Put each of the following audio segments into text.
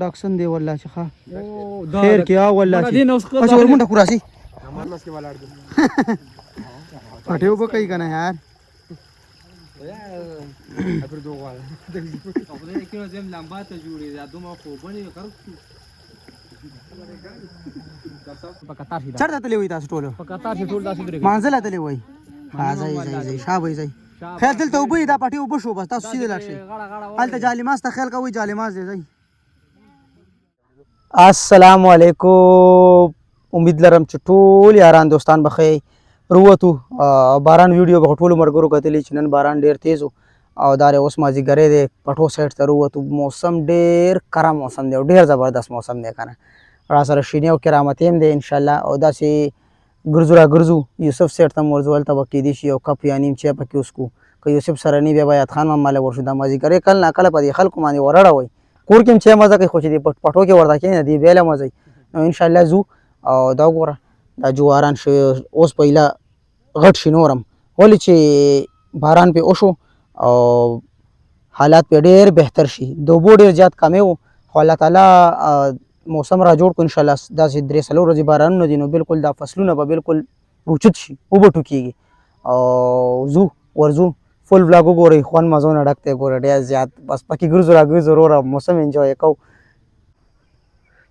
ډاکسن دی والله چې ښه خیر کې او والله چې پس ورمنډه کو راسي پټې وبه کوي که نه یار. چېرته تللی وئ تاسو ټولو؟ مانځه له تللی وئ؟ ها ځئ ځئ ځئ، شابه ځئ. خیر دلته اوبه دي، دا پټې اوبه شو، بس تاسو سیده لاړ شئ. هلته جالماز ته خیال کوئ، جالماز دی، ځئ. السلام علیکم، امید لرم چې ټول یاران دوستان به ښه یئ. وروتو باران ویډیو به ټولو ملګرو کتلې چې نن باران ډېر تیز و او دا دی اوس مازدیګری دی، پټو سایډ ته وروتو. موسم ډېر کره موسم دی او ډېر زبردست موسم دی که نه، را سره شینې او کرامتې هم دی انشاءالله. او داسې ګرځو را ګرځو، یوسف سیټ ته هم ورځو، هلته به کېدای شي یو کپ یا نیم چای پکې وڅکو. که یوسف سره نه بیا به یاد خان ماما له ورشو. دا مازدیګری کله ناکله په دې خلکو باندې ورړوئ، کور کې هم چای مزه کوي، خو چې دې پټو کې ورته کښېنه دې بیا له مزه وي. نو انشاءالله ځو. او دا وګوره دا جواران شوي اوس په هیله غټ شي نور هم، ولې چې باران پې وشو او حالات پې ډېر بهتر شي. د اوبو ډېر زیات کمی و، خو الله تعالی موسم را جوړ کړو انشاءالله. داسې درې څلور ورځې بارانونه دي نو بالکل دا فصلونه به بالکل اوچت شي، اوبه ټوکېږي. او ځو ورځو، فل ولاګ وګورئ، خوند مزو نه ډک دی، ګوره ډېر زیات بس پکې ګرځو را ګرځو وروره، موسم انجوای کوو.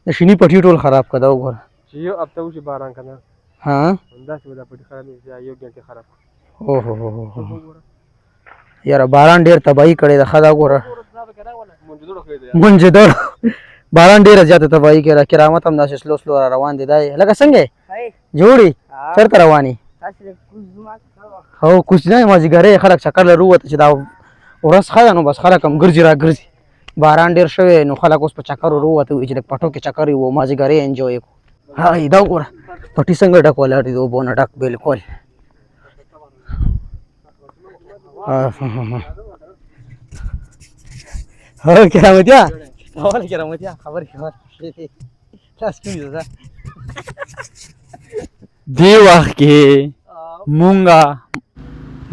د شیني پټي ټول خراب کړه، دا وګوره چې یو هفته وشي باران که نه، ها همداسې به دا پټي خراب شي، یو ګنټه خراب. اوه هو هو هو، یاره باران ډېر تباهي کړې ده. ښه دا وګوره منجدور باران ډېره زیاته تباهي کړې ده. کرامت هم داسې سلو سلو را روان دی. دا یې لکه څنګه یې جوړې چېرته روان یې؟ هو کوچنی مازدیګری خلک چکر له ورووته چې دا ورځ ښه ده، نو بس خلک هم ګرځي را ګرځي. باران ډېر شوی نو خلک اوس په چکر ورووته، وایي چې لږ پټو کې چکر یو مازدیګری انجوای کړو. ها دا وګوره پټي څنګه ډک ولاړ دي، د اوبو نه ډک بالکل. هو کرامتیا اول کرامتیا خبر خبر تاسو کوم ځای دی وخت کې مونږه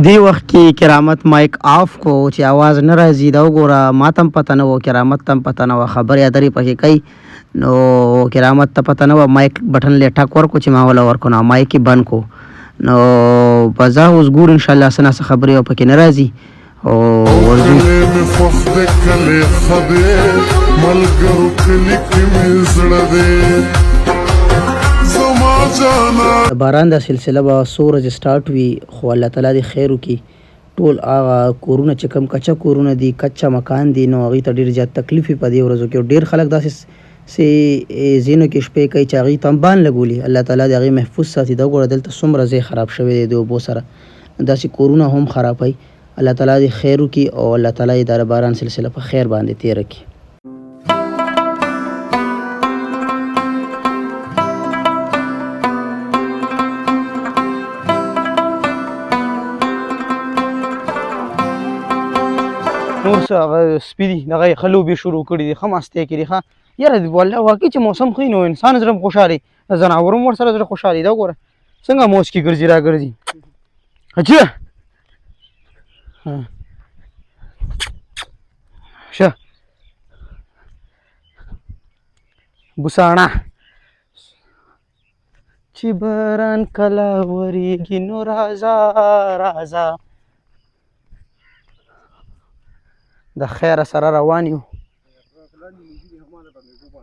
دی وخت کې کرامت مایک آف کو چې आवाज نه راځي. دا وګوره ما ته هم پته نه وه، کرامت ته هم پته نه وه، خبرې اترې پکې کوي نو کرامت ته پته نه وه. مایک بټن له ټک ورکو چې ما وله ورکو، نو مایک یې بند کو. نو بس ځه اوس ګورو انشاءالله څه ناڅه خبرې او پکې نه راځي او ورځو. کلی مې خوښ دی، کلی ښه دی، ملګرو کلي کې مې زړه دی، زما جانان. د باران دا سلسله به څو ورځې سټارټ وي، خو الله تعالی دې خیر وکړي. ټول هغه کورونه چې کوم کچه کورونه دي، کچه مکان دي، نو هغوی ته ډېر زیات تکلیف وي په دې ورځو کې. او ډېر خلک داسې سې ځینو کې شپې کوي چې هغوی ته هم بان لګولي. الله تعالی دې هغوی محفوظ ساتي. دا وګوره دلته څومره ځای خراب شوی دی د اوبو سره، داسې کورونه هم خرابوي. الله تعالی دې خیر وکړي او الله تعالی دې دا د باران سلسله په خیر باندې تېره کړي. نور څه هغه سپي دي، دغه یې ښه لوبې شروع کړي دي، ښه مستۍ کې دي. ښه یاره والله واقعي چې موسم ښه وي نو انسان زړه هم خوشحاله وي، د ځناورو هم ورسره زړه خوشحاله وي. دا وګوره څنګه موج کې ګرځي را ګرځي. اچھا شه بوساڼه چې باران کله ورېږي نو راځه راځه. د خیره سره روان یو.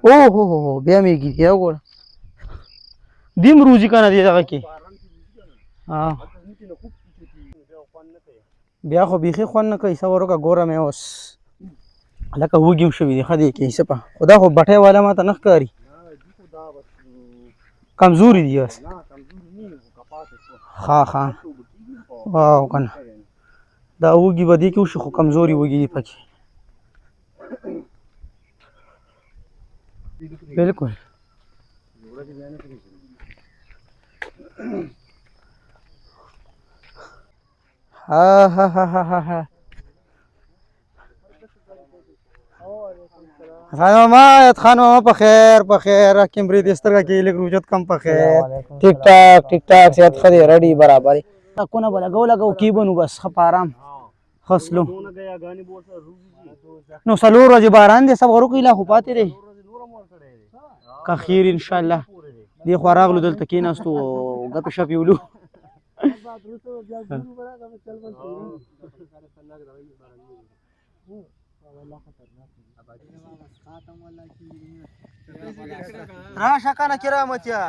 او هو هو هو بیا مېږي دی، وګوره دیم روزي که نه دی دغه کې. بیا خو بیخي خوند نه کوي. صبر وکړه، ګوره مې اوس لکه وږي هم شوي دي. ښه دی کې څه په خو دا خو بټۍ والا ماته نه ښکاري، کمزوري دي بس. ښه ښه واو که نه دا وږي به دې کې وشي، خو کمزوري وږي دي پکې بالکل. ها ها ها ها ها ها خان ماما، یاد خان ماما، په خیر په خیر. کیمرې دې سترګه کې لږ روجت کم. په خیر، ټیک ټاک ټیک ټاک، صحت ښه دی، رډي برابر. کونه به لګو لګو کی بنو بس ښه په آرام خسلو. نو څلور ورځې باران دی، صبر وکړئ، لا خو پاتې دی. که خیر ان شاء الله. دې خوا راغلو، دلته کېناستو او ګپې شپې ولو. راشه کنه کرامتیا،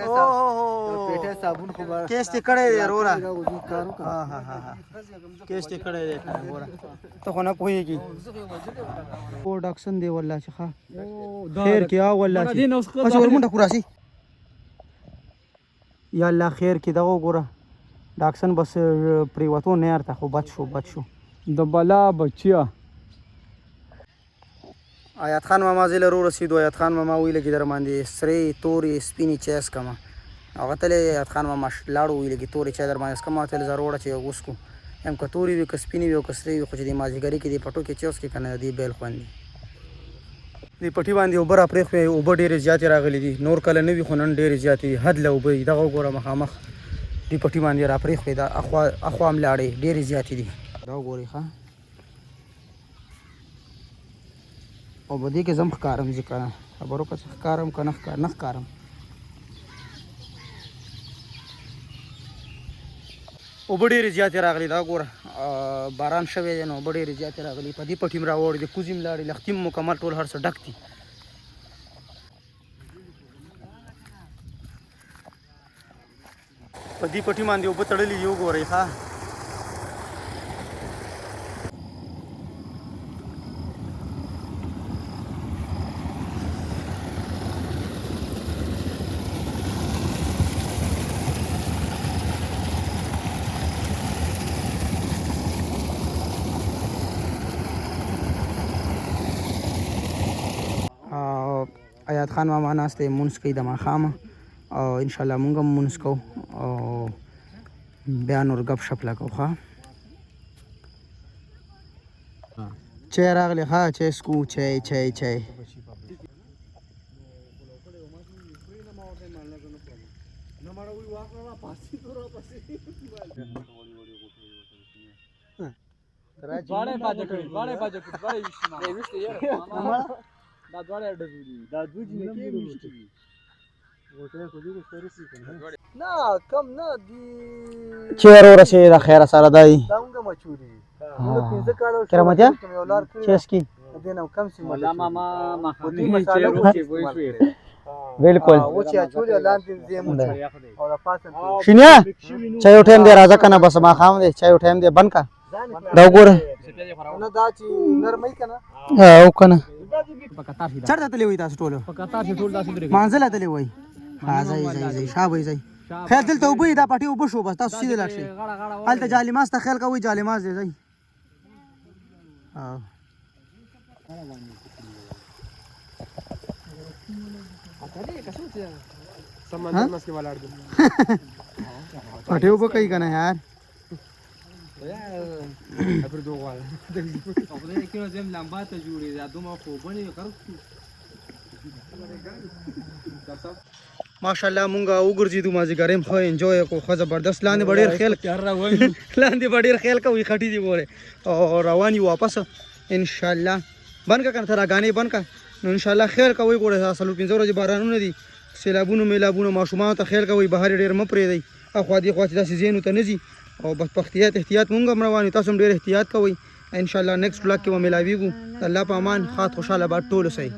او هو هو، پیټه صابون خو به کیس ته کړی دی وروره. کار وکړه. ها ها ها ها، کیس ته کړی دی کنه ګوره، ته خو نه پوهېږي. او ډاکسن دی والله چې ښه خیر کې او والله چې اوس ورمنډه کو راسي. یا الله خیر کې، دغه وګوره ډاکسن بس پریوتو نه ارته، خو بچ شو، بچ شو. د بلا بچیا. آیات خان ماما زه له ورسېدو. آیات خان ماما ویل کې در باندې سرې تورې سپینې چای څکمه. هغه تللی آیات خان ماما لاړو، ویل کې تورې چای در باندې څکمه. تل زروړه چې وڅکو هم، که تورې وي که سپینې وي او که سرې وي، خو چې د مازدیګري کې د پټو کې چای وڅکې که نه، د دې بیل خوند دی. د پټي باندې اوبه راپرېښوې، اوبه ډېرې زیاتې راغلې دي. نور کله نه وي، خو نن ډېرې زیاتې دي، حد له اوبه دي. دغه وګوره، مخامخ د پټي باندې راپرېښوې، دا اخوا اخوا هم لاړې، ډېرې زیاتې دي. دا وګورئ ښه، او په دې کې زم ښکارم زه که نه؟ خبر وکړه چې ښکارم که نه ښکار؟ نه ښکارم. اوبه ډېرې زیاتې راغلې. دا ګوره، باران شوی دی نو اوبه ډېرې زیاتې راغلې. په دې پټي هم راوړې دي، کوزې هم لاړې، لښتي هم مکمل ټول هر څه ډک دي. په دې پټي باندې اوبه تړلې دي، وګورئ ښه. او آیات خان ماما ناست دی، مونځ کوي د ماښامه، او انشاءالله مونږ هم مونځ کوو او بیا نور ګپ شپ لګو. ښه، چای راغلی. ښه، چای څکو، چای چای چای. دواړه باجه کړی، دواړه باجه کړی، دواړه ویشتي ما ویشتي یاره. دا دواړه ډزو دي، دا دوه جنکې ویشتي دي. نه کم نه دی. چای ورسېده، خیره سره دی. دا مونږه مچوري، موږ 5 کاله شو. کرامتیا؟ کوم یو لار کړی چای څکي. دې نه کم سي. مولا ماما خو دوی مخامخ مساله چې وچ روکې وای استعمال شوې. کړې. بالکل. وچې اچولې لاندې زیم او د پاسه. شینیا، چای یو ټایم دی، راځه کنه، بس ماښام دی، چای یو ټایم دی، بند کا. دا وګوره. نه، دا چې نرمۍ کنه. او کنه. په قطار شي. چېرته تللی وای تاسو ټول؟ په قطار شي ټول داسې درې. مانځله تللی وای؟ ها، ځای ځای ځای، شابه ځای. خیر، دلته اوبه دي، دا پټي اوبه شو، بس تاسو سیده لاړ شئ. غاړه غاړه. هلته جالماز ته خیال کوئ، جالماز دی ځای. ها. سمندر منځ کې ولاړ دی. پټي اوبه کوي که نه یار؟ پر دوه غواړه. خدای کې نو زم لمبا ته جوړې، دا دومره خوبنې غرق شو. ماشاءالله، مونږ وګرځېدو، مازدیګر هم ښه انجوای کو، ښه زبردست. لاندې به ډېر خیال، لاندې به ډېر خیال کوي، خټې دي ګورې. او روان یو واپس انشاءالله. بند که کنه، ته راګانې بند که. نو انشاءالله خیر کوئ. ګوره، دا 4-5 ورځې بارانونه دي، سیلابونو میلابونو، ماشومانو ته خیال کوئ، بهر یې ډېر مه پرېږدئ، اخوا دې خوا چې داسې ځایونو ته نه ځي. او بس په احتیاط احتیاط مونږ هم روان یو، تاسو هم ډېر احتیاط کوئ. انشاءالله نیکسټ بلاګ کې به ملاویږو. د الله په امان، ښاد خوشحاله باد ټول اوسئ.